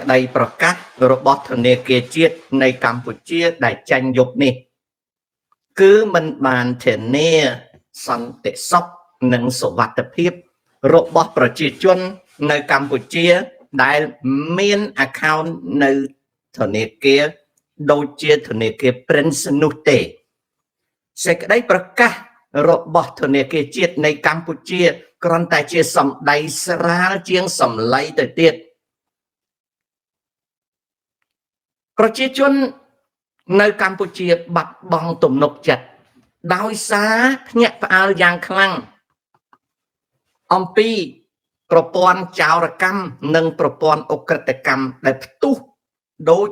ក្តីប្រកាសរបស់ធនាគារជាតិនៃកម្ពុជាដែលចេញយប់នេះ គឺមិនបានធានាសន្តិសុខនិងសុវត្ថិភាពរបស់ប្រជាជននៅកម្ពុជាដែលមាន account នៅធនាគារដូចជាធនាគារ Prince នោះទេសេចក្តីប្រកាសរបស់ធនាគារជាតិនៃកម្ពុជាគ្រាន់តែជាសម្ដីស្រាលជាងសម្លៃទៅទៀតប្រជាជននៅកម្ពុជាបាត់បង់ទំនុកចិត្តដោយសារភ្ញាក់ផ្អើលយ៉ាងខ្លាំងអំពីប្រព័ន្ធចោរកម្មនិងប្រព័ន្ធឧក្រិដ្ឋកម្មដែលផ្ទុះដូច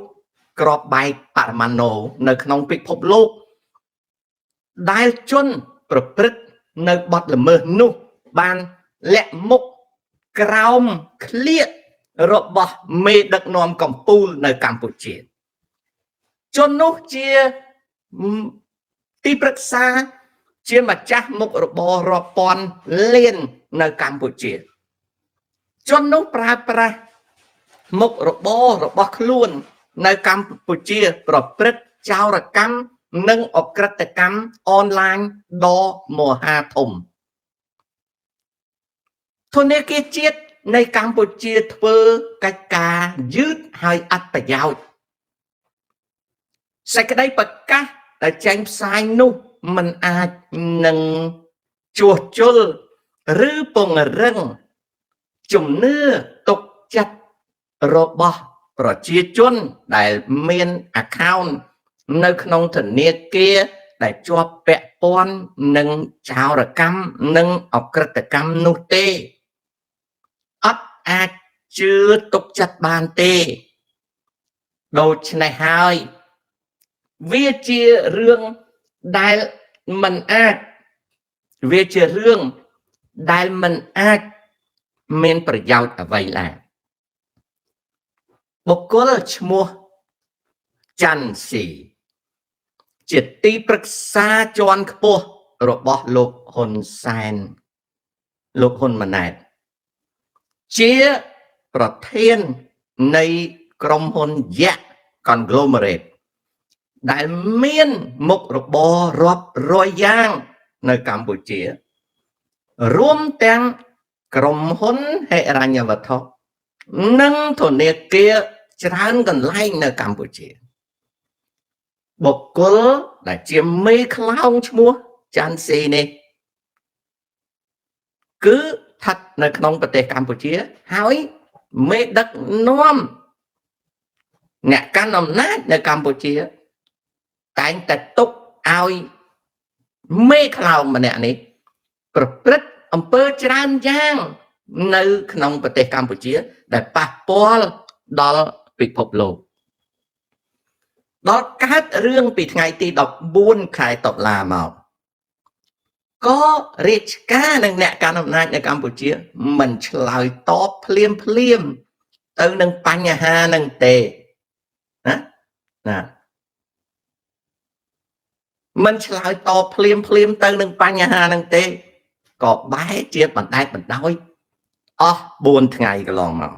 ក្របបែកបរមាណូនៅក្នុងពិភពលោកដែលជនប្រព្រឹត្តនៅបទល្មើសនោះបានលាក់មុខក្រោមក្លៀករបស់មេដឹកនាំកម្ពុជានៅកម្ពុជាជននោះជាទីប្រឹក្សាជាម្ចាស់មុខរបររាប់ពាន់លាននៅកម្ពុជាជននោះប្រើប្រាស់មុខរបររបស់ខ្លួននៅកម្ពុជាប្រព្រឹត្តចោរកម្មនិងឧក្រិដ្ឋកម្មអនឡាញដ៏មហាធំធនាគារជាតិនៃកម្ពុជាធ្វើកិច្ចការយឺតហើយអត់ប្រយោជន៍សេចក្តីប្រកាសដែលចេញផ្សាយនោះមិនអាចនឹងជួសជុលឬពង្រឹងជំនឿទុកចិត្តរបស់ប្រជាជនដែលមាន account នៅក្នុងធនាគារដែលជាប់ពាក់ព័ន្ធនឹងចោរកម្មនិងឧក្រិដ្ឋកម្មនោះទេអត់អាចជឿទុកចិត្តបានទេដូច្នេះហើយវាជារឿងដែលមិនអាចវាជារឿងដែលមិនអាចមានប្រយោជន៍អ្វីឡើយបុគ្គលឈ្មោះច័ន្ទស៊ីជាទីប្រឹក្សាជាន់ខ្ពស់របស់លោកហ៊ុនសែនលោកហ៊ុនម៉ាណែតជាប្រធាននៃក្រុមហ៊ុនយក្ស Conglomerate ដែលមានមុខរបររាប់រយយ៉ាងនៅកម្ពុជារួមទាំងក្រុមហ៊ុនហិរញ្ញវត្ថុនិងធនាគារច្រើនកន្លែងនៅកម្ពុជាបុគ្គលដែលជាមេខ្លោងឈ្មោះច័ន្ទស៊ីនេះគឺស្ថិតនៅក្នុងប្រទេសកម្ពុជាហើយមេដឹកនាំអ្នកកាន់អំណាចនៅកម្ពុជាតែងតែទុកឲ្យមេខ្លោងម្នាក់នេះប្រព្រឹត្តអំពើច្រើនយ៉ាងនៅក្នុងប្រទេសកម្ពុជាដែលប៉ះពាល់ដល់ពិភពលោកដល់កើតរឿងពីថ្ងៃទី14ខែតុលាមកក៏រាជការនិងអ្នកកាន់អំណាចនៅកម្ពុជាមិនឆ្លើយតបភ្លាមភ្លាមទៅនឹងបញ្ហានឹងទេណាណាមិនឆ្លើយតបភ្លាមភ្លាមទៅនឹងបញ្ហានឹងទេក៏បែរជាបណ្ដែតបណ្ដោយអស់4ថ្ងៃកន្លងមក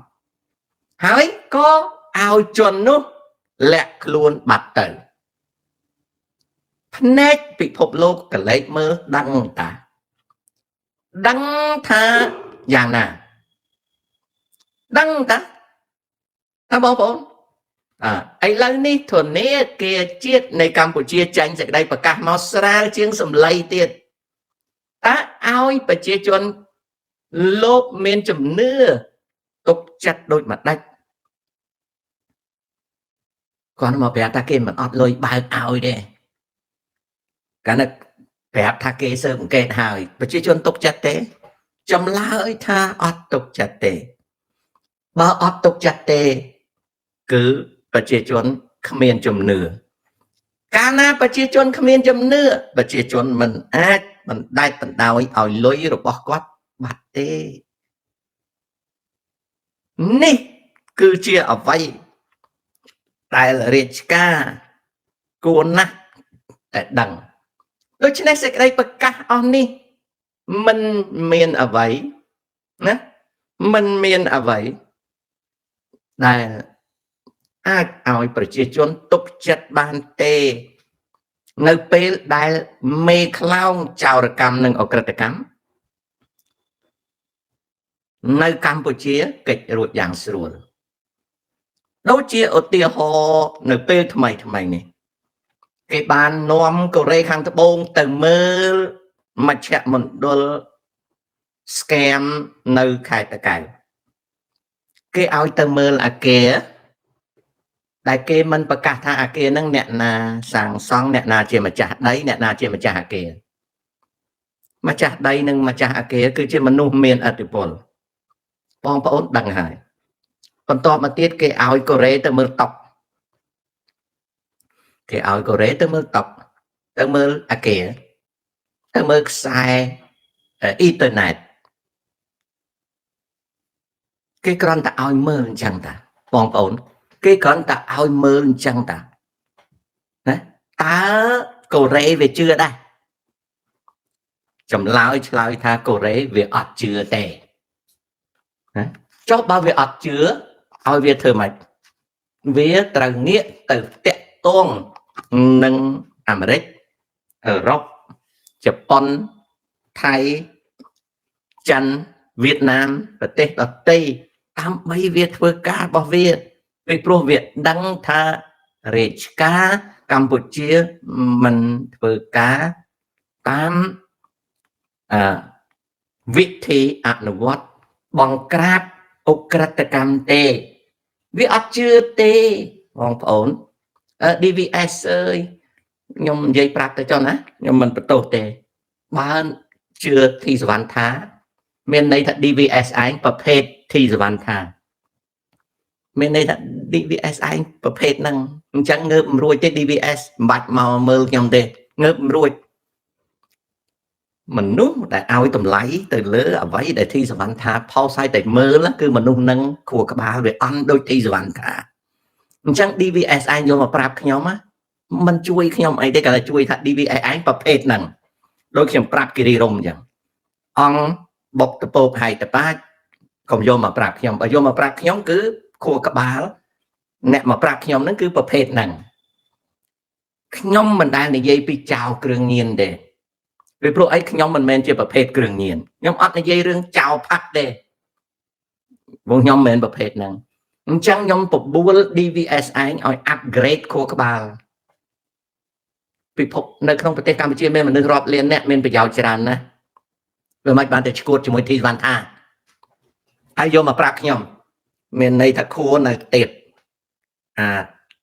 ហើយក៏ឲ្យជននោះលាក់ខ្លួនបាត់ទៅភ្នែកពិភពលោកកលែកមើលដឹងតាដឹងថាយ៉ាងណាដឹងតាតាបងប្អូនឥឡូវនេះធនាគារជាតិនៃកម្ពុជាចេញសេចក្តីប្រកាសមកស្រាលជាងសម្លៃទៀតតើឲ្យប្រជាជនលោកមានជំនឿទុកចិត្តដូចម្ដេចគាត់មកប្រាប់ថាគេមិនអត់លុយបើកឲ្យទេកាលណាប្រាប់ថាគេស៊ើបអង្កេតហើយប្រជាជនទុកចិត្តទេចម្លើយថាអត់ទុកចិត្តទេបើអត់ទុកចិត្តទេគឺប្រជាជនគ្មានជំនឿកាលណាប្រជាជនគ្មានជំនឿប្រជាជនមិនអាចបណ្ដែតបណ្ដោយឲ្យលុយរបស់គាត់បាត់ទេនេះគឺជាអ្វីដែលរាជការគួរណាស់តែដឹងដូច្នេះសេចក្តីប្រកាសអស់នេះមិនមានអ្វីណាមិនមានអ្វីដែល អាចឲ្យប្រជាជនទុកចិត្តបានទេនៅពេលដែលមេខ្លោងចោរកម្មនិងអក្រិតកម្មនៅកម្ពុជាកិច្ចរួចយ៉ាងស្រួលដូចជាឧទាហរណ៍នៅពេលថ្មីថ្មីនេះគេបាននាំកូរ៉េខាងត្បូងទៅមើលមជ្ឈមណ្ឌល scam នៅខេត្តតាកែវគេឲ្យទៅមើលអាគារដែលគេមិនប្រកាសថាអាគារហ្នឹងអ្នកណាសាងសង់អ្នកណាជាម្ចាស់ដីអ្នកណាជាម្ចាស់អាគារម្ចាស់ដីនិងម្ចាស់អាគារគឺជាមនុស្សមានឥទ្ធិពលបងប្អូនដឹងហើយបន្ទាប់មកទៀតគេឲ្យកូរ៉េទៅមើលតុកគេឲ្យកូរ៉េទៅមើលតុកទៅមើលអាគារទៅមើលខ្សែអ៊ីនធឺណិតគេគ្រាន់តែឲ្យមើលអញ្ចឹងតាបងប្អូនគេគ្រាន់តែឲ្យមើលអញ្ចឹងតាណាតើកូរ៉េវាជឿដែរចម្លើយឆ្លើយថាកូរ៉េវាអត់ជឿទេណាចុះបើវាអត់ជឿឲ្យវាធ្វើម៉េចវាត្រូវងាកទៅតាក់ទងនឹងអាមេរិកអឺរ៉ុបជប៉ុនថៃចិនវៀតណាមប្រទេសដទៃដើម្បីវាធ្វើការរបស់វាពីព្រោះវាដឹងថារាជការកម្ពុជាមិនធ្វើការតាមអឺវិធីអនុវត្តបង្ក្រាបឧក្រិដ្ឋកម្មទេវាអត់ជឿទេបងប្អូន DVS អើយខ្ញុំនិយាយប្រាប់ទៅចុះណាខ្ញុំមិនបន្ទោសទេបើជឿធីសវណ្ណថាមានន័យថា DVS ឯងប្រភេទធីសវណ្ណថាមានន័យថា DVS ឯងប្រភេទហ្នឹងអញ្ចឹងងើបមិនរួចទេ DVS មិនបាច់មកមើលខ្ញុំទេងើបមិនរួចមនុស្សដែលឲ្យតម្លៃទៅលើអ្វីដែលធីសវណ្ណថាផោសឲ្យតែមើលគឺមនុស្សនឹងខួរក្បាលវាអន់ដូចធីសវណ្ណថាអញ្ចឹង DVS ឯងយកមកប្រាប់ខ្ញុំណាมันជួយខ្ញុំអីទេគាត់តែជួយថា DVS ឯងប្រភេទហ្នឹងដូចខ្ញុំប្រាប់គិរីរំអញ្ចឹងអង្គបុកតពោកហៃតបាចកុំយកមកប្រាប់ខ្ញុំបើយកមកប្រាប់ខ្ញុំគឺខួរក្បាលអ្នកមកប្រាប់ខ្ញុំហ្នឹងគឺប្រភេទហ្នឹងខ្ញុំមិនដែលនិយាយពីចោលគ្រឿងញៀនទេពីព្រោះអីខ្ញុំមិនមែនជាប្រភេទគ្រឿងញៀនខ្ញុំអត់និយាយរឿងចោលផាត់ទេព្រោះខ្ញុំមិនមែនប្រភេទហ្នឹងអញ្ចឹងខ្ញុំបបួល DVS ឯងឲ្យ upgrade ខួរក្បាលពិភពនៅក្នុងប្រទេសកម្ពុជាមានមនុស្សរាប់លានអ្នកមានប្រយោជន៍ច្រើនណាស់វាមិនបានតែឈួតជាមួយធីវ៉ាន់ថាហើយយកមកប្រាប់ខ្ញុំមានន័យថាខួរនៅទៀតអា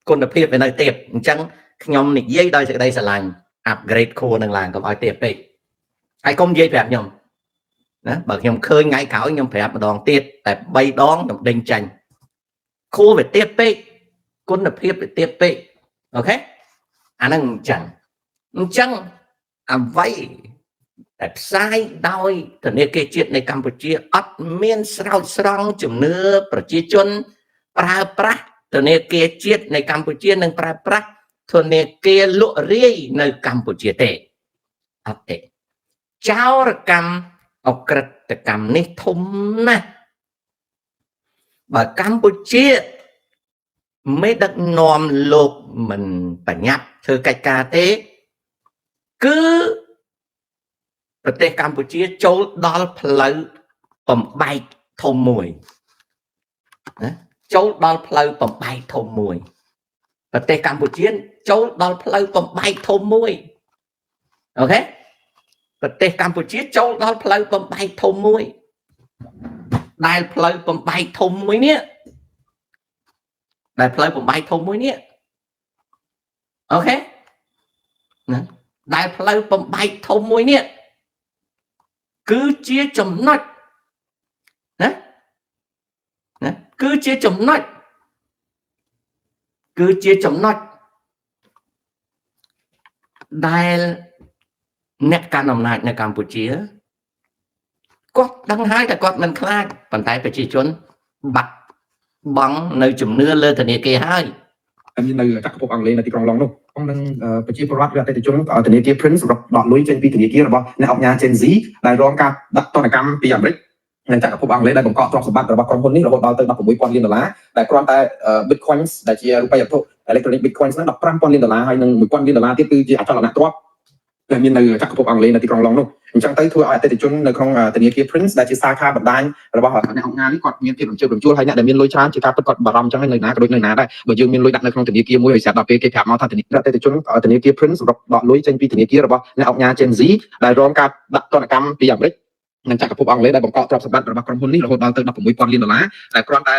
គុណភាពវានៅទៀតអញ្ចឹងខ្ញុំនិយាយដោយសេចក្តីស្រឡាញ់ upgrade ខួរនឹងឡើងកុំឲ្យទៀតពេកហើយកុំនិយាយប្រាប់ខ្ញុំណាបើខ្ញុំឃើញថ្ងៃក្រោយខ្ញុំប្រាប់ម្ដងទៀតតែ3ដងខ្ញុំដេញចាញ់ខួរវាទៀតពេកគុណភាពវាទៀតពេក OK អាហ្នឹងអញ្ចឹងអញ្ចឹងអ្វីតែផ្សាយដោយធនាគារជាតិនៃកម្ពុជាអត់មានស្រោចស្រង់ជំនឿប្រជាជនប្រើប្រាស់ធនាគារជាតិនៃកម្ពុជានិងប្រើប្រាស់ធនាគារលក់រាយនៅកម្ពុជាទេអត់ទេចោរកម្មអក្រិតកម្មនេះធំណាស់បើកម្ពុជាមេដឹកនាំលោកមិនបញ្ញាប់ធ្វើកិច្ចការទេគឺប្រទេសកម្ពុជាចូលដល់ផ្លូវបំបែកធំមួយណាចូលដល់ផ្លូវបំបែកធំមួយប្រទេសកម្ពុជាចូលដល់ផ្លូវបំបែកធំមួយ OK ប្រទេសកម្ពុជាចូលដល់ផ្លូវបំបែកធំមួយដែលផ្លូវបំបែកធំមួយនេះដែលផ្លូវបំបែកធំមួយនេះ OK ណាដែលផ្លូវបំបែកធំមួយនេះគឺជាចំណុចណាណាគឺជាចំណុចគឺជាចំណុចដែលអ្នកកាន់អំណាចនៅកម្ពុជាគាត់ដឹងហើយតែគាត់មិនខ្លាចប៉ុន្តែប្រជាជនបាត់បង់នៅជំនឿលើធនាគារហើយ នៅចក្រភពអង់គ្លេសនៅទីក្រុងឡុងនោះផងនឹងប្រជាពលរដ្ឋឬអតិថិជនធនាគារ Prince សម្រាប់ដកលុយចេញពីធនាគាររបស់អ្នកអង្គការ Gen Z ដែលរងការដាក់ទណ្ឌកម្មពីអាមេរិក។ និងចក្រភពអង់គ្លេសដែលបង្កកទ្រព្យសម្បត្តិរបស់ក្រុមហ៊ុននេះរហូតដល់ទៅ16,000លានដុល្លារដែលគ្រាន់តែ Bitcoins ដែលជារូបិយវត្ថុ electronic Bitcoins ហ្នឹង15,000លានដុល្លារហើយនិង1000លានដុល្លារទៀតគឺជាអចលនទ្រព្យដែលមាននៅចក្រភពអង់គ្លេសនៅទីក្រុងឡុងនោះអញ្ចឹងទៅធ្វើឲ្យអតិថិជននៅក្នុងធនាគារ Prince ដែលជាសាខាបណ្ដាញរបស់អ្នកអង្គការនេះគាត់មានភាពរំជើបរំជួលហើយអ្នកដែលមានលុយច្រើនជាការពិតគាត់បារម្ភអញ្ចឹងនៅណាក៏ដូចនៅណាដែរបើយើងមានលុយដាក់នៅក្នុងធនាគារមួយហើយស្រាប់ដល់ពេលគេប្រាប់មកថាធនាគារអតិថិជនធនាគារ Prince សម្រាប់ដកលុយចេញពីធនាគាររបស់អ្នកអង្គការ Gen Z ដែលរងការដាក់ទណ្ឌកម្មពីអាមេរិកនិងចក្រភពអង់គ្លេសដែលបង្កកទ្រព្យសម្បត្តិរបស់ក្រុមហ៊ុននេះរហូតដល់ទៅ16,000លានដុល្លារដែលគ្រាន់តែ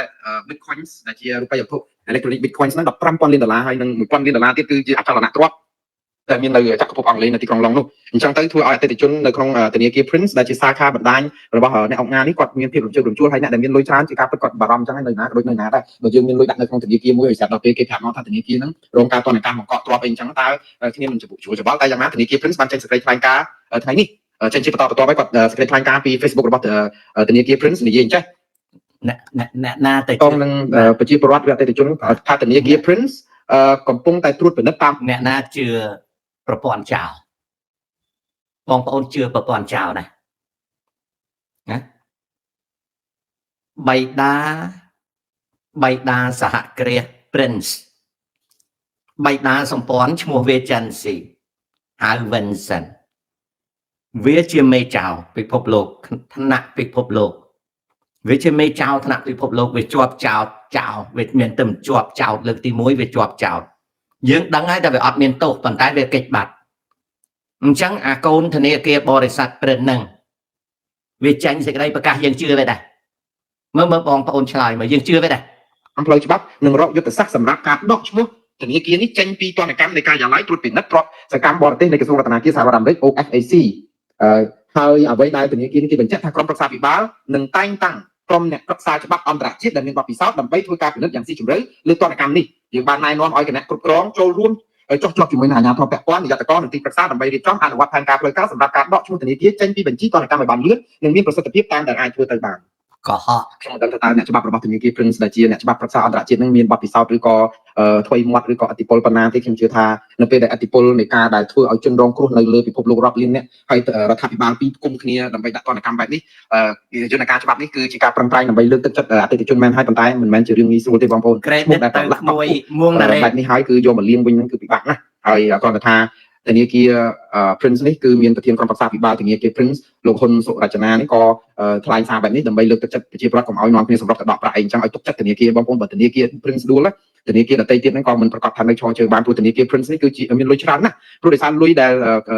Bitcoins ដែលជារូបិយវត្ថុ electronic Bitcoins ហ្នឹង15,000លានដុល្លារហើយនិង1000លានដុល្លារទៀតគឺជាអចលនទ្រព្យដែលមាននៅចក្រភពអង់គ្លេសនៅទីក្រុងឡុងនោះអញ្ចឹងទៅធ្វើឲ្យអតិថិជននៅក្នុងធនាគារ Prince ដែលជាសាខាបណ្ដាញរបស់អ្នកអង្គការនេះគាត់មានភាពរំជើបរំជួលហើយអ្នកដែលមានលុយច្រើនជាការពិតគាត់បារម្ភអញ្ចឹងនៅណាក៏ដូចនៅណាដែរបើយើងមានលុយដាក់នៅក្នុងធនាគារមួយហើយស្រាប់ដល់ពេលគេប្រាប់មកថាធនាគារហ្នឹងរងការទណ្ឌកម្មបង្កកទ្រព្យអីអញ្ចឹងតើគ្នាមិនជួច្បល់តែយ៉ាងណាធនាគារ Prince បានចេញសេចក្តីថ្លែងការណ៍ថ្ងៃនេះចេញជាបន្តបន្ទាប់ហើយគាត់សេចក្តីថ្លែងការណ៍ពី Facebook របស់ធនាគារ Prince និយាយអញ្ចេះ អ្នកអ្នកអ្នកណាទៅ តងនឹងប្រជាពលរដ្ឋឬអតិថិជនថាធនាគារ Prince កំពុងតែត្រួតពិនិត្យតាម អ្នកណាជឿប្រព័ន្ធចោលបងប្អូនជឿប្រព័ន្ធចោលដែរណាបៃតាបៃតាសហគ្រាស Prince បៃតាសម្ព័ន្ធឈ្មោះវា Chancy ហៅ Vincent វាជាមេចៅពិភពលោកថ្នាក់ពិភពលោកវាជាមេចៅថ្នាក់ពិភពលោកវាជាប់ចោតចោលវាមានទៅជាប់ចោតលើកទី1វាជាប់ចោតយើងដឹងហើយតែវាអត់មានទោសប៉ុន្តែវាកិច្ចបាត់អញ្ចឹងអាកូនធនាគារបរិស័ទព្រិនហ្នឹងវាចាញ់សេចក្តីប្រកាសយើងជឿវាដែរមើលមើលបងប្អូនឆ្លើយមើលយើងជឿវាដែរ ផ្លូវច្បាប់និងរកយុទ្ធសាស្ត្រសម្រាប់ការដកឈ្មោះធនាគារនេះចេញពីទណ្ឌកម្មនៃការិយាល័យត្រួតពិនិត្យទ្រព្យសកម្មបរទេសនៃក្រសួងរតនាគារសហរដ្ឋអាមេរិក OFAC ហើយអ្វីដែលធនាគារនេះគេបញ្ជាក់ថាក្រុមប្រឹក្សាភិបាលនឹងតែងតាំងក្រុមអ្នកប្រឹក្សាច្បាប់អន្តរជាតិដែលមានបទពិសោធន៍ដើម្បីធ្វើការពិនិត្យយ៉ាងស៊ីជម្រៅលើទណ្ឌកម្មនេះយើងបានណែនាំឲ្យគណៈគ្រប់គ្រងចូលរួមចុះជាប់ជាមួយនឹងអាជ្ញាធរពាក់ព័ន្ធនាយកតកនិងទីប្រឹក្សាដើម្បីរៀបចំអនុវត្តផែនការផ្លូវការសម្រាប់ការដកឈ្មោះធនាគារចេញពីបញ្ជីទណ្ឌកម្មឲ្យបានលឿននិងមានប្រសិទ្ធភាពតាមដែលអាចធ្វើទៅបាន កុហក ខ្ញុំមិនដឹងថាតើអ្នកច្បាប់របស់ធនាគារ Prince ដែលជាអ្នកច្បាប់ប្រឹក្សាអន្តរជាតិនឹងមានបទពិសោធន៍ឬក៏ថ្វីមាត់ឬក៏ឥទ្ធិពលប៉ុណ្ណាទេខ្ញុំជឿថានៅពេលដែលឥទ្ធិពលនៃការដែលធ្វើឲ្យជនរងគ្រោះនៅលើពិភពលោករាប់លានអ្នកហើយរដ្ឋាភិបាលពីរគុំគ្នាដើម្បីដាក់ទណ្ឌកម្មបែបនេះយន្តការច្បាប់នេះគឺជាការប្រឹងប្រែងដើម្បីលើកទឹកចិត្តអតិថិជនមែនហើយប៉ុន្តែមិនមែនជារឿងងាយស្រួលទេបងប្អូន credit ទៅក្មួយមួងណារ៉េ បែបនេះហើយគឺយកមកលៀងវិញហ្នឹងគឺពិបាកណាស់ហើយគ្រាន់តែថាធនាគារ Prince នេះគឺមានប្រធានក្រុមប្រឹក្សាភិបាលធនាគារ Prince លោកហ៊ុនសុរចនានេះក៏ថ្លែងសារបែបនេះដើម្បីលើកទឹកចិត្តប្រជាពលរដ្ឋកុំឲ្យនាំគ្នាសម្រុកទៅដកប្រាក់អីអញ្ចឹងឲ្យទុកចិត្តធនាគារបងប្អូនបើធនាគារ Prince ដួលធនាគារដទៃទៀតហ្នឹងក៏មិនប្រកាសថានៅឈរជើងបានព្រោះធនាគារ Prince នេះគឺជាមានលុយច្រើនណាស់ព្រោះដោយសារលុយដែ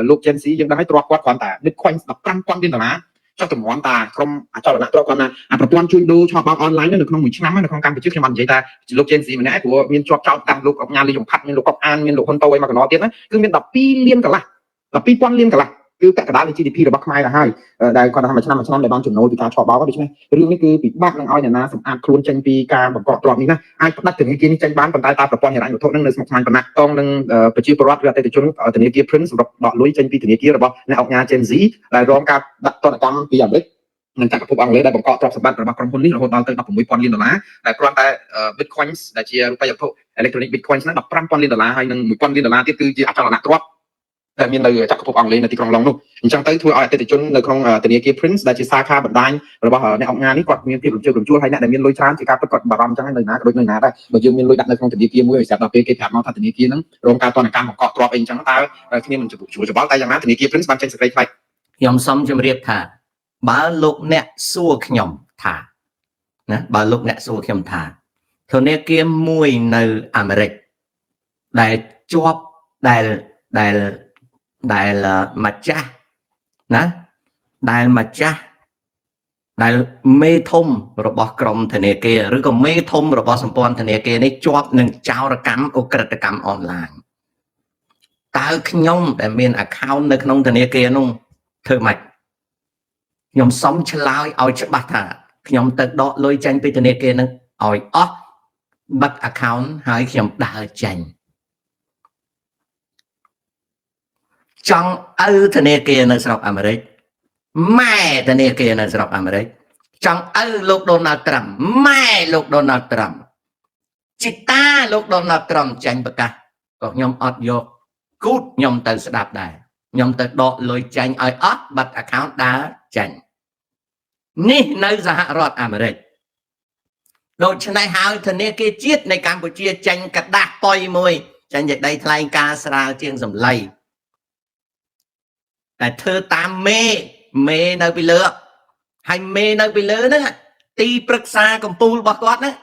លលោក Gen Z យើងដឹងហើយទ្រព្យគាត់គ្រាន់តែ Bitcoin 15,000លានដុល្លារចុះតម្រាំតាក្រុមអចលនៈទ្រព្យគាត់ណាអាប្រព័ន្ធជួញដូរឆបោកអនឡាញនៅក្នុងមួយឆ្នាំនៅក្នុងកម្ពុជាខ្ញុំបាននិយាយថាលោក Gen Z ម្នាក់ឯងព្រោះមានជាប់ចោតតាមលោកអុកញ៉ាលីយងផាត់មានលោកកុកអានមានលោកហ៊ុនតូអីមកកណោទៀតណាគឺមាន12លានកន្លះ12,000លានកន្លះគឺពាក់កណ្ដាលនៃ GDP របស់ខ្មែរទៅហើយដែលគាត់ថាមួយឆ្នាំមួយឆ្នាំដែលបានចំណូលពីការឆបោកដូច្នេះរឿងនេះគឺពិបាកនឹងឲ្យអ្នកណាសម្អាតខ្លួនចេញពីការបង្កកទ្រព្យនេះណាអាចផ្ដាច់ធនាគារនេះចេញបានប៉ុន្តែតើប្រព័ន្ធហិរញ្ញវត្ថុនឹងនៅស្មុគស្មាញប៉ុណ្ណាតងនឹងប្រជាពលរដ្ឋឬអតិថិជនធនាគារ Prince សម្រាប់ដកលុយចេញពីធនាគាររបស់អ្នកអង្គការ Gen Z ដែលរងការដាក់ទណ្ឌកម្មពីអាមេរិកនិងចក្រភពអង់គ្លេសដែលបង្កកទ្រព្យសម្បត្តិរបស់ក្រុមហ៊ុននេះរហូតដល់ទៅ16,000លានដុល្លារដែលគ្រាន់តែ Bitcoins ដែលជារូបិយវត្ថុ electronic Bitcoins ហ្នឹង15,000លានដុល្លារហើយនិង1000លានដុល្លារទៀតគឺជាអចលនទ្រព្យដែលមាននៅចក្រភពអង់គ្លេសនៅទីក្រុងឡុងនោះអញ្ចឹងទៅធ្វើឲ្យអតិថិជននៅក្នុងធនាគារ Prince ដែលជាសាខាបណ្ដាញរបស់អ្នកអង្គការនេះគាត់មានភាពរំជើបរំជួលហើយអ្នកដែលមានលុយច្រើនជាការពិតគាត់បារម្ភអញ្ចឹងនៅណាក៏ដូចនៅណាដែរបើយើងមានលុយដាក់នៅក្នុងធនាគារមួយហើយស្រាប់ដល់ពេលគេប្រាប់មកថាធនាគារហ្នឹងរងការទណ្ឌកម្មបង្កកទ្រព្យអីអញ្ចឹងតើគ្នាមិនជួច្បល់តែយ៉ាងណាធនាគារ Prince បានចេញសេចក្តីថ្លែង ខ្ញុំសូមជម្រាបថាបើលោកអ្នកសួរខ្ញុំថាណាបើលោកអ្នកសួរខ្ញុំថាធនាគារមួយនៅអាមេរិកដែលជាប់ដែលដែលដែលម្ចាស់ណាដែលម្ចាស់ដែលមេធំរបស់ក្រុមធនាគារឬក៏មេធំរបស់សម្ព័ន្ធធនាគារនេះជាប់នឹងចោរកម្មឧក្រិដ្ឋកម្មអនឡាញតើខ្ញុំដែលមាន account នៅក្នុងធនាគារនោះធ្វើម៉េចខ្ញុំសុំឆ្លើយឲ្យច្បាស់ថាខ្ញុំទៅដកលុយចេញពីធនាគារនឹងឲ្យអស់បិទ account ហើយខ្ញុំដើរចេញចង់ឪធនាគារនៅស្រុកអាមេរិកម៉ែធនាគារនៅស្រុកអាមេរិកចង់ឪលោកដូណាល់ត្រាំម៉ែលោកដូណាល់ត្រាំជីតាលោកដូណាល់ត្រាំចាញ់ប្រកាសក៏ខ្ញុំអត់យកគូតខ្ញុំទៅស្ដាប់ដែរខ្ញុំទៅដកលុយចាញ់ឲ្យអស់បិទ account ដើរចាញ់ នេះនៅសហរដ្ឋអាមេរិក។ ដូច្នេះហើយធនាគារជាតិនៃកម្ពុជាចេញក្រដាសប៉ុយមួយ ចេញសេចក្តីថ្លែងការណ៍ស្រាលជាងសម្លៃ តែធ្វើតាមមេមេនៅពីលើ ហើយមេនៅពីលើហ្នឹង ទីប្រឹក្សាកម្ពុជារបស់គាត់ហ្នឹង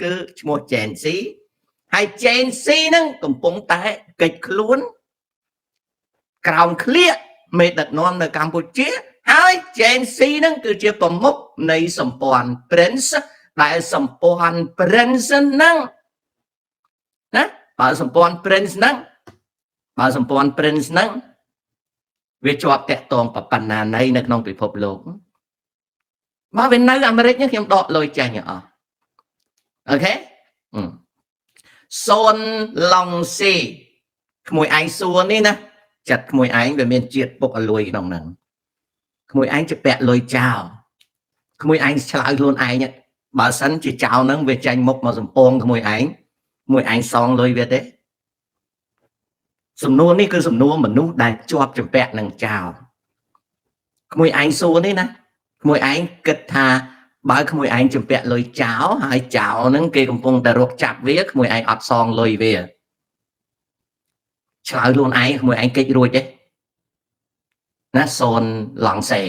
គឺឈ្មោះ Jen C ហើយ Jen C ហ្នឹងកំពុងតែកិច្ចខ្លួនក្រោមក្លៀកមេដឹកនាំនៅកម្ពុជា ហើយ Jen C ហ្នឹងគឺជាប្រមុខនៃសម្ព័ន្ធ Prince ដែលសម្ព័ន្ធ Prince ហ្នឹងណា បើសម្ព័ន្ធ Prince ហ្នឹង បើសម្ព័ន្ធ Prince ហ្នឹងវាជាប់តាក់ទងប៉ុណ្ណាណីនៅក្នុងពិភពលោក បើវានៅអាមេរិក ខ្ញុំដកលុយចេញអស់។ OK សូនឡុងស៊ី ក្មួយឯងសួរនេះណា ចិត្តក្មួយឯងវាមានជាតិពុកអលួយក្នុងហ្នឹង ក្មួយឯងជពាក់លុយចោល ក្មួយឯងឆ្លើយខ្លួនឯង បើសិនជាចៅហ្នឹងវាចាញ់មុខមកសំពងក្មួយឯង ក្មួយឯងសងលុយវាទេ? សំណួរនេះគឺសំណួរមនុស្សដែលជាប់ចម្ពាក់នឹងចោល។ ក្មួយឯងសួរនេះណា ក្មួយឯងគិតថា បើក្មួយឯងចម្ពាក់លុយចោល ហើយចោលហ្នឹងគេកំពុងតែរកចាប់វា ក្មួយឯងអត់សងលុយវា ឆ្លើយខ្លួនឯង ក្មួយឯងគេចរួចទេណាសូនឡង់សេ?